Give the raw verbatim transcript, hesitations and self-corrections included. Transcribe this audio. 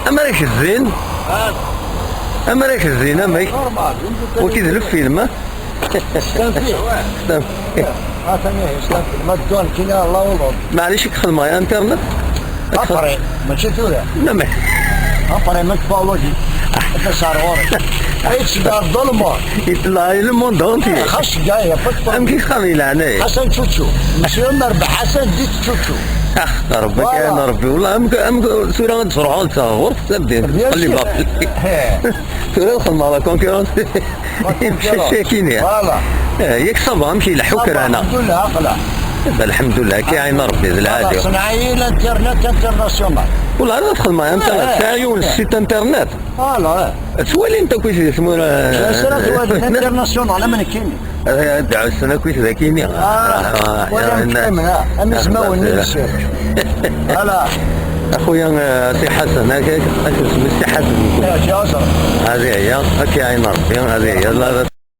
Amek ara k-zzin? Amek ara k-zzin, amek? Normal. Wagi d lfilm, ha? Stan fih. Stan fih. Atan ihi, stan fih. Ma ddu nekkini ɣer la Hollande. Maɛlic, i k-xedmeɣ internet? Après, mačči tura. Amek? Après, ma kfa wagi. Ad as-ar ɣur-k. Ay, tceggeɛ ḍelmeɣ. Yeṭleɛ i le monde entier. Xas ceggeɛ, y a pas de problème. Amek i k-xedmeɣ leɛnaya? Ḥasan Čuču. Monsieur Merbeḥ Ḥasan dit Čuču. Ax, Rebbi, voilà. Kan Rebbi. Wala, amek, amek tura ad d-truḥeḍ ɣur-s, tabdin. Bien sûr. Tura ad xedmeɣ la concurrence. Imcac akkin, ya. Voilà. Eh, yak ça va, amek ileḥḥu kra-nneɣ? Alḥemdullah, aql-aɣ. Alḥemdullah, akka iɛin Rebbi, d lɛali. Voilà, ṣenɛeɣ-iyi l'internet international. Wala, ara txedmeḍ internet, eh, sɛiɣ yiwen site internet. Voilà, eh. Ttwalin-t akk wid di tmura. Lasra twali l'international, am nekkini. Ad ɛussen akk wid d akini. Ah, wala ya, am izmawen-nni. Voilà. Axuya, eh, Si Ḥasan, ak, ak, ak, isem-is Si Ḥasan. Eh, Si Ḥasan. Hadi ya, ak iɛin Rebbi, hadi ya.